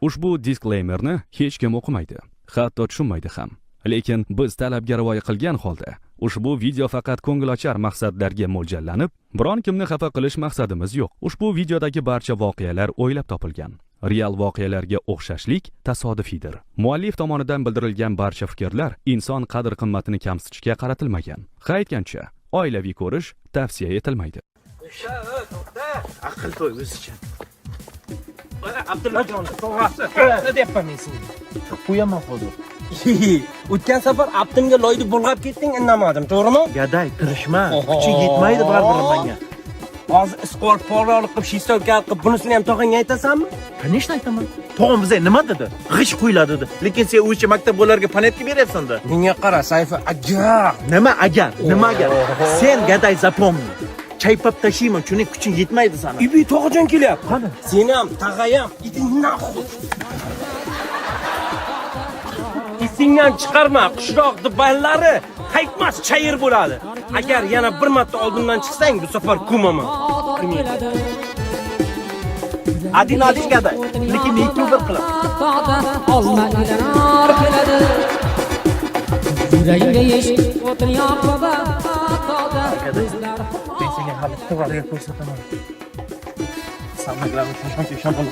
Ushbu diskleymerni hech kim o'qimaydi, hatto tushunmaydi ham. Lekin biz talabga rioya qilgan holda ushbu video faqat ko'ngilochar maqsadlarga mo'ljallanib, biron kimni xafa qilish maqsadimiz yo'q. Ushbu videodagi barcha voqealar o'ylab topilgan. Real voqealarga o'xshashlik tasodifiydir. Muallif tomonidan bildirilgan barcha fikrlar inson qadr-qimmatini kamsitishga qaratilmagan. Ha aytgancha, oilaviy ko'rish tavsiya etilmaydi. Aql to'y o'zicha. Abdullajon, tog'asi, deyapman men senga. Qo'yaman hozir. O'tgan safar Abdimga loyni bulg'ab ketding, indamadim, to'g'rimi? Gaday, tirishma. Kuchi yetmaydi baribir menga. Hozir isqor porolik qilib, shistolka qilib, bunisini ham tog'angga aytasanmi? Конечно aytaman. Tog'am bizga nima dedi? G'ish qo'yiladi dedi. Lekin sen o'sha maktab bolalarga panetka beryapsan-da. Menga qara, Sayfi, agar Nima agar? Nima agar? Sen gaday запомни. Chaypab tashiyman, chunki kuching yetmaydi sana. Ibi tog'ajon kelyapti. Qani? Seni ham, tag'ay ham, иди нахуй. Esingdan chiqarma, qishloq dubanlari qaytmas chayir bo'ladi. Agar yana bir marta oldimdan chiqsang, bu safar ko'maman. Adin adin gaday. Lekin youtuber qilib. Olma ilar keladi yuragimga yesh o'tin yoqib. Men senga hali to'g'riga ko'rsataman. Самое главное, shamol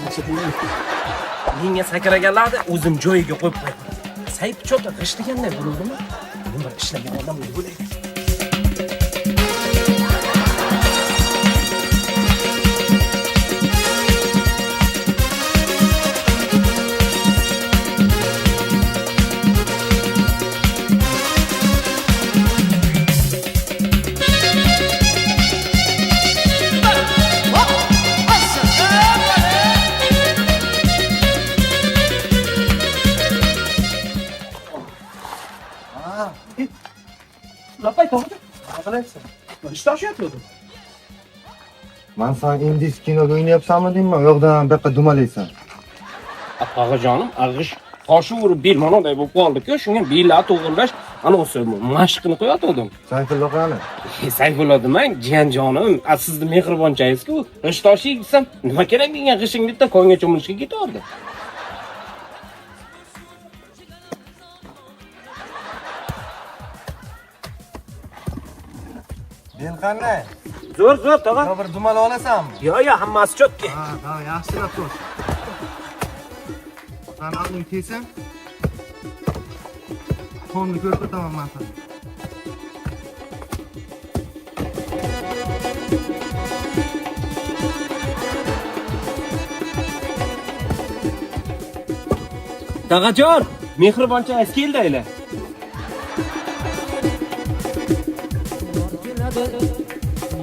Menga sakraganlarni o'zim joyiga qo'yib qo'yaman. Sayfi cho'ta g'ishlaganday bo'luvdimi? Men bir ishlagan odamday bo'lay. Lapay tog'ajon. Nima qilyapsan? Ish toshyapti. Man san indis kinoga o'ynayapsanmi deyman, u yoqdan bu yoqqa dumalaysan. Tog'ajonim, g'ish toshi urib bel manaday bo'lib qoldi-ku, shunga bellar to'g'irlash ana o'sha mashqini qo'yatgandim. Sayfulla qani? Sayfulla demang, jiyanjonim, a sizni mehribonchangizku. G'ish toshi desam, nima kerak menga g'ishing deb konga cho'milishga ketardi. Bel qanday? Zo'r, zo'r tog'a. Yo bir dumala olasanmi? Yo, yo, hammasi cho'tki. Ha, ha, yaxshilab to's. San olding kelsin. Qo'lni ko'rsataman man sana. Tog'ajon, mehriboncha keldi ayla.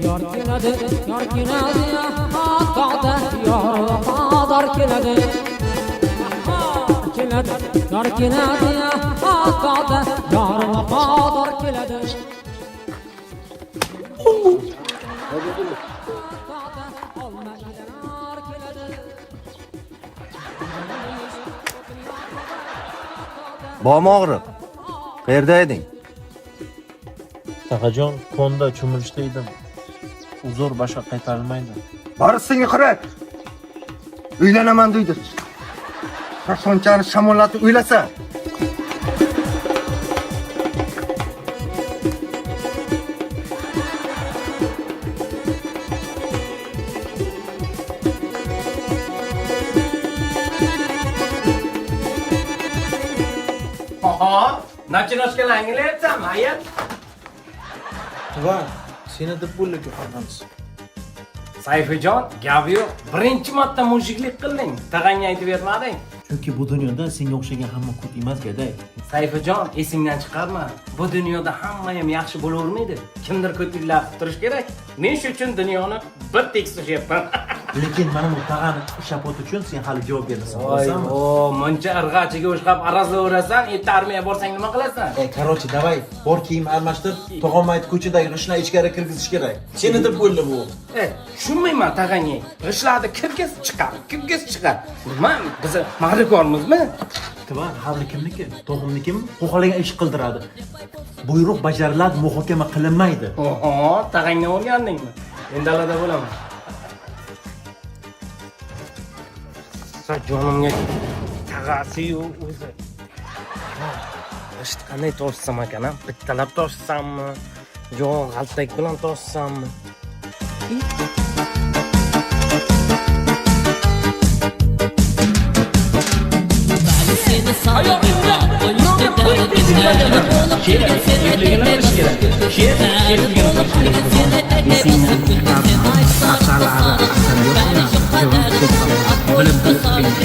Yor keladi, yor keladi, tog'da yor vafodor keladi. Keladi, yor keladi, tog'da yor vafodor keladi. Tog'da olma ilar keladi. Bormi og'riq? Qayerda eding? Tog'ajon, konda cho'milishda edim. Uzr, boshqa qaytarilmaydi. Borisingni qirak. Uylanaman deydi. Sasonchani shamollatib uylasa. Oho, nachinoshkalar anglayapsanmi, aya? Va, seni deb bo'ldi hammamiz. Sayfijon, gap yo'q. Birinchi marta mujiklik qilding. Tag'angga aytib bermading. Chunki bu dunyoda senga o'xshagan hamma ko't emas, gaday. Sayfijon, esingdan chiqarma. Bu dunyoda hamma ham yaxshi bo'lavermaydi. Kimdir ko'tliklar qilib turish kerak. Men shu uchun dunyoni bir tekis ushyapman. Lekin mana bu tag'ani shapot uchun sen hali javob berasan. Voy, Bilasanmi? o, muncha irg'achiga o'shqab arazlaverasan, erta armiyaga borsang nima qilasan? E, короче, давай, bor kiyim almashtir, tog'am aytdi ko'chadagi g'ishni ichkari kirgizish kerak. Seni deb bo'ldi bu. E, tushunmayman tag'angni. G'ishlarni kirgiz chiqar, kirgiz chiqar. Nima, biz ma'rikormizmi? Tuvan, hovli kimniki? Tog'amnikimi? Xohlagan ish qildiradi. Buyruq bajariladi, muhokama qilinmaydi. Oho, tag'angdan o'rgandingmi? Men dalada bo'laman. Sa jonimga tag'asi-yu o'zi. G'isht qanday toshsam ekan, a? Bittalab toshsammi? Yo, g'altak bilan toshsammi?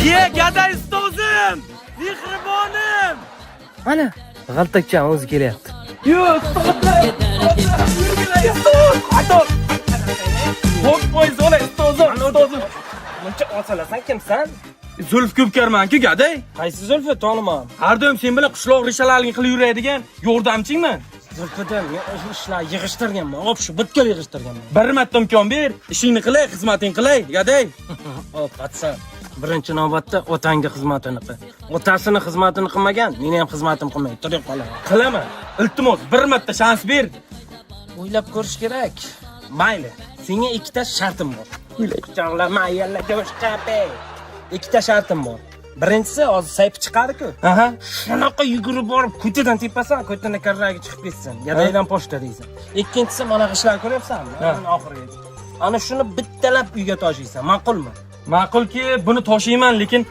Ye, gaday ustozim! Mehribonim! Mana, g'altakchani o'zi kelyapti. Yo'q, ustozim! Ustoz! Ator! Xo'p, poyez olay, ustozim, ustozim. Muncha osalasan kimsan? Zulf ko'pkarman-ku, gaday. Qaysi Zulfi toniman? Har doim sen bilan qishloq rishalarini qilib yuradigan yordamchingman. Zulfidan men o'sha ishlarni yig'ishtirganman, obshu butkul yig'ishtirganman. Bir marta imkon ber, ishingni qilay, xizmating qilay, gaday. O, patsan. Birinchi navbatda otangni xizmatini qil. Otasini xizmatini qilmagan, meni ham xizmatim qilmaydi. Turing qolaman. Qilaman. Iltimos, bir marta shans ber. O'ylab ko'rish kerak. Mayli, senga ikkita shartim bor. Quchoqlama, ayollarga boshqa. Ikkita shartim bor. Birinchisi, hozir sayfi chiqadi-ku. Aha. Shunaqa yugurib borib ko'tidan tepasan, ko'tini karragi chiqib ketsin. Gadaydan pochta deysan. Ikkinchisi, mana g'ishlarni ko'ryapsanmi? Mana oxirigacha. Ana shuni bittalab uyga toshiysan. Ma'qulmi? Ma'qulki, buni toshiyman, lekin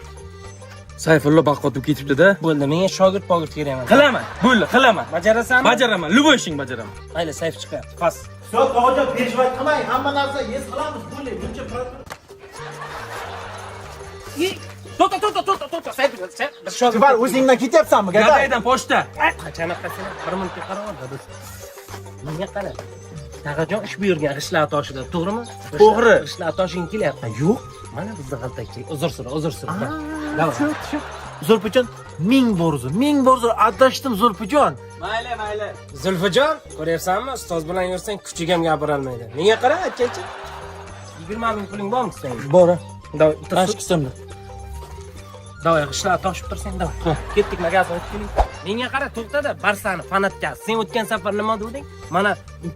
Sayfullo baqotib ketibdi-da. Bo'ldi, menga shogird pogird kerak emas. Qilaman, bo'ldi, qilaman. Bajarasanmi? Bajaraman, любой ishing bajaraman. Mayli, sayf chiqyapti. Pas. Всё, tog'ajon, переживать qilmang, hamma narsa yes qilamiz, bo'ldi. Buncha To'xta, to'xta, to'xta, to'xta. Sayf, sayf, biz shogird. Tuvan, o'zingdan ketyapsanmi, gaday? Gadaydan pochta. Qachon qasini bir minutga qarab ol, Menga qara. Tag'ajon ish buyurgan g'ishlar toshida, to'g'rimi? To'g'ri. G'ishlar toshing kelyapti. Yo'q. Mana bizni g'altakchi. Uzr so'ra, uzr so'ra. Давай. Zulfijon, ming bor uzr, ming bor uzr, adashdim Zulfijon. Mayli, mayli. Zulfijon, ko'ryapsanmi? Ustoz bilan yursang kuchiga ham gapirolmaydi. Menga qara, akachi. 20 ming puling bormi sening? Bor. Давай, bitta Mana shu qismda. Давай, g'ishlar toshib tursang, давай. Ketdik magazin o'tib keling. Menga qara, to'xtada, barsani fanatga. Sen o'tgan safar nima deding? Mana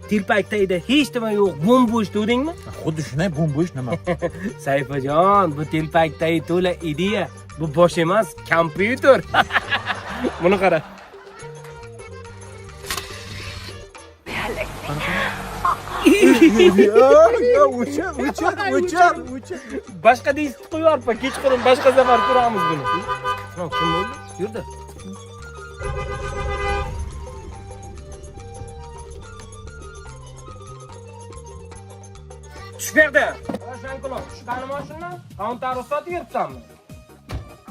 telpak tagida hech nima yo'q, bo'm-bo'sh dedingmi? Xuddi shunday bo'm-bo'sh nima? Sayfijon, bu telpak tagi to'la ideya. Bu bosh emas, kompyuter. Buni qara. Yo'q, o'chir, o'chir, o'chir, o'chir. Boshqa disk qo'yib yuborpa, kechqurun boshqa safar ko'ramiz buni. Sinov kim bo'ldi? Yurdi. Tush bu yerda. Roshankulov, tushgani mashina? Counter ruxsati yuribsanmi?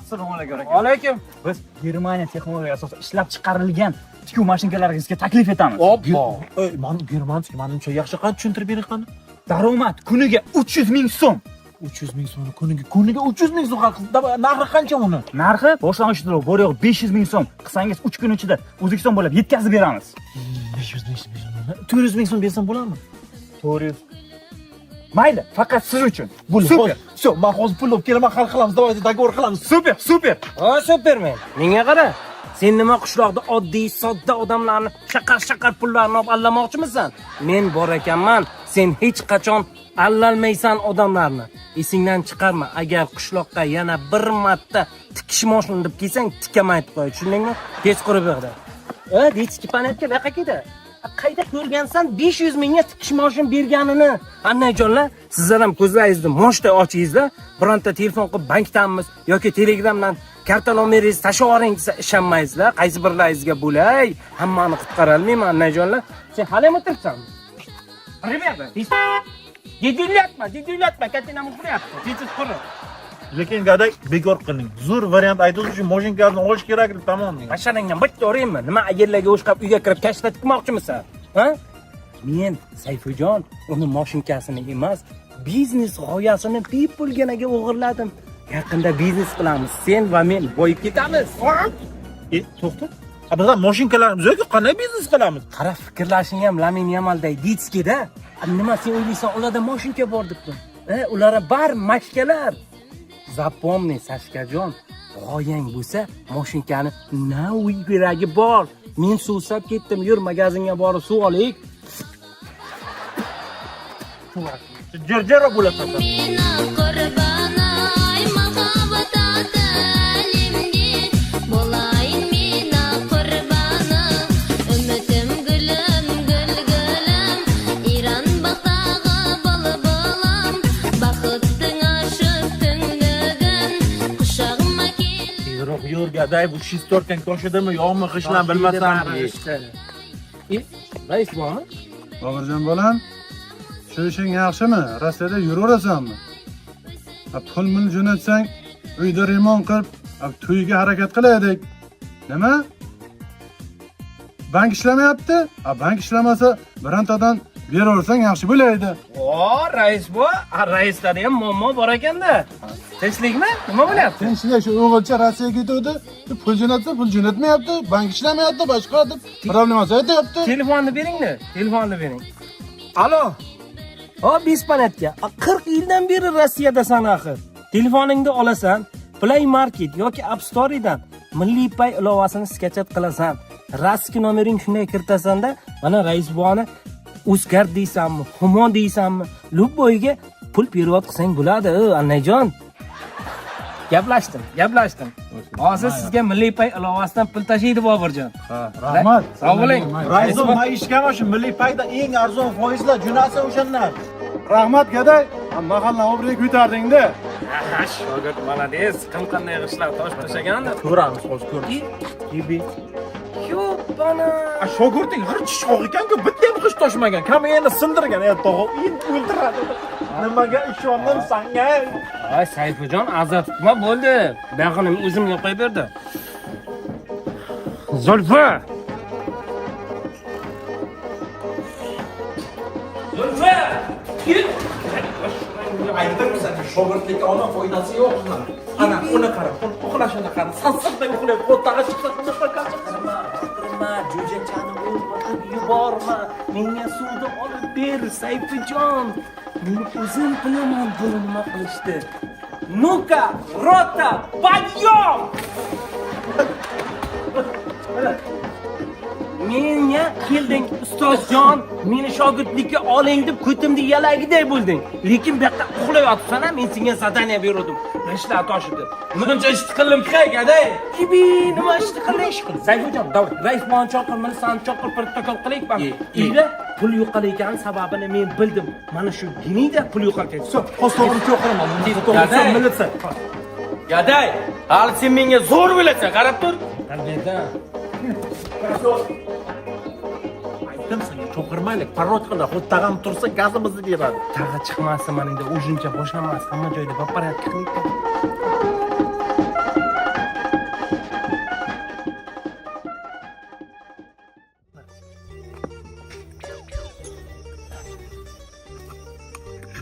Assalomu alaykum aka. Alaykum. Biz Germaniya texnologiyasi asosida ishlab chiqarilgan tikuv mashinkalari sizga taklif etamiz. Oppa. Ey, man germanskiy, manimcha yaxshi qani tushuntirib bering qani. Daromad kuniga 300 ming so'm. 300 ming so'm kuniga, kuniga 300 ming so'm haq. Narxi qancha uni? Narxi boshlang'ich to'lov bor yo'q 500 ming so'm. Qilsangiz 3 kun ichida O'zbekiston bo'ylab yetkazib beramiz. 500 ming so'm. 400 ming so'm bersam bo'ladimi? 400. Mayli, faqat siz uchun. Bo'ldi. Super. Всё, men hozir pul olib kelaman, hal qilamiz. Давайте договор qilamiz. Super, super. Ha, supermen. Menga qara. Sen nima qishloqda oddiy, sodda odamlarni shaqar-shaqar pullarni olib allamoqchimisan? Men bor ekanman, sen hech qachon allalmaysan odamlarni. Esingdan chiqarma, agar qishloqqa yana bir marta tikish moshini deb kelsang, tikaman aytib qo'y, tushundingmi? Tez qurib yig'di. E, detski panetga buyoqqa ketdi. Qayda ko'rgansan 500 mingga tikish moshin berganini? Annajonlar, sizlar ham ko'zlaringizni moshday ochingizlar, bironta telefon qilib bankdanmiz yoki Telegramdan karta nomeringizni tashlab yuboring desa ishonmaysizlar. Qaysi birlaringizga bo'lay, hammani qutqara olmayman annajonlar. Sen hali ham o'tiribsanmi? Ребята, Dedillatma, dedillatma, katinam uxlayapti. Tez quri. Lekin gaday bekor qilding. Zo'r variant aytdingiz, shu mashinkalarni olish kerak deb tamom. Basharangdan bitta uraymi? Nima ayollarga o'shqab uyga kirib kashta tikmoqchimisan? Ha? Men Sayfijon uni moshinkasini emas, Biznes g'oyasini bepulginaga o'g'irladim. Yaqinda biznes qilamiz. Sen va men boyib ketamiz. To'xta. A bizlar moshinkalarimiz yo'q, qanday biznes qilamiz? Qara, fikrlashing ham Lamin Yamalday детский da. Nima sen o'ylaysan, ularda moshinka bor debdi. Ularda bar mashkalar. Запомни, Sashkajon, g'oyang bo'lsa, moshinkani na uy keragi bor. Men suvsab ketdim, yur magazinga borib suv olaylik. Jirjira bo'lasan. Meni qurbanay muhabbat alimga bo'layin meni qurboni umitim gulim gul gulim Iron bog'dagi bulbulim baxtning oshib tungligin qushog'imga kel. Tezroq yur, gaday, bu шестёрка ng toshidimi, yo'qmi, g'ishlan bilmasam. Rais bormi? Boburjon bolam, shu ishing yaxshimi? Rossiyada yuraverasanmi? A, pul mul jo'natsang, uyda remont qilib, a, to'yga harakat qilaylik. Nima? Bank ishlamayapti? A, bank ishlamasa, birontadan beraversang yaxshi bo'laydi. O, rais bu, raislarda ham muammo bor ekanda. Tinchlikmi? Nima bo'lyapti? Tinchlik, shu o'g'ilcha Rossiyaga ketuvdi, pul jo'natsa, pul jo'natmayapti, bank ishlamayapti, boshqa deb problemasi aytyapti. Telefonni beringda, telefonni bering. Alo. O, беспонятка. 40 yildan beri Rossiyadasan axir. Telefoningni olasan, Play Market yoki App Store'dan Milliy Pay ilovasini скачать qilasan. Rossiya nomering shunday kiritasanda, mana rais buvani Uzcard deysanmi, Humo deysanmi, любой ga pul перевод qilsang bo'ladi, annajon. Gaplashdim, gaplashdim. Hozir sizga Milliy Pay ilovasidan pul tashiydi Boburjon. Rahmat. Sog' bo'ling. Raiso, men ishgama shu Milliy Payda eng arzon foizlar jo'natsa o'shandan. Rahmat, gaday. Mahallani obro'yi ko'tarding-da. Ha, shogird молодец. Kim qanday g'ishlar tosh tashagandir. Ko'ramiz hozir, ko'ramiz. Gibi. Yo'q, A shogirding g'ir tishqoq ekan-ku, bitta ham g'isht toshmagan. Kamera sindirgan, ey tog'a, endi o'ldiradi. Nimaga ishondim sanga? Ay, Sayfijon, azab tutma, bo'ldi. Buyog'ini o'zimga qo'yib berdi. Zulfi! Zulfi! Aytdim senga, shogirdlikka ona foydasi yo'q. Ana, uni qara, uni uxlashini qara. Sassiqday uxlaydi, qo'ttag'i chiqsa, Nima, jo'jachani uyg'otib yuborma. Menga suvni olib ber, Sayfijon. Men o'zim bilaman buni nima qilishni. Ну-ка, рота, подъем! Menga kelding, ustozjon, meni shogirdlikka oling deb ko'timni yalagiday bo'lding. Lekin bu yoqda uxlayotibsan, men senga задание berdim. G'ishtlar toshidi. Buncha ishni qildim ki, gaday. Kibi, nima ishni qilding? Sayfijon, давай, rais buvani chaqir, milisani chaqir, protokol qilaylik. Uyda pul yo'qolayotgani sababini men bildim. Mana shu ginida pul yo'qolgan. Всё, hozir to'g'ri cho'qiraman. Gaday. Militsiya. Gaday, hali sen menga zo'r bo'lasan, qarab tur. Albatta. Aytdim senga, cho'qirmaylik, parod qila, xuddi tag'am tursa gazimizni beradi. Tag'i chiqmasin, mana endi ужин cha boshlanmas, hamma joyda по порядке qilaylik.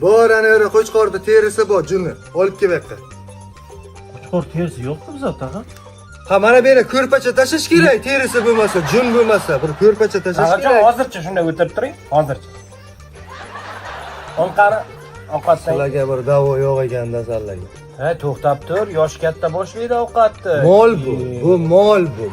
Bor, ana yerda qo'chqorda terisi bor, junni. Olib kel bu yoqqa. Qo'chqor terisi yo'qmi bizda tag'in? Ha, mana bu yerga ko'rpacha tashlash kerak, terisi bo'lmasa, jun bo'lmasa, bir ko'rpacha tashlash Tag'ajon, kerak. hozircha shunday o'tirib turing, hozircha. Onqani ovqatdan. Sizlarga bir davo yo'q ekanda sizlarga. Ha, to'xtab tur, yosh katta boshlaydi ovqatni. Mol bu, bu mol bu.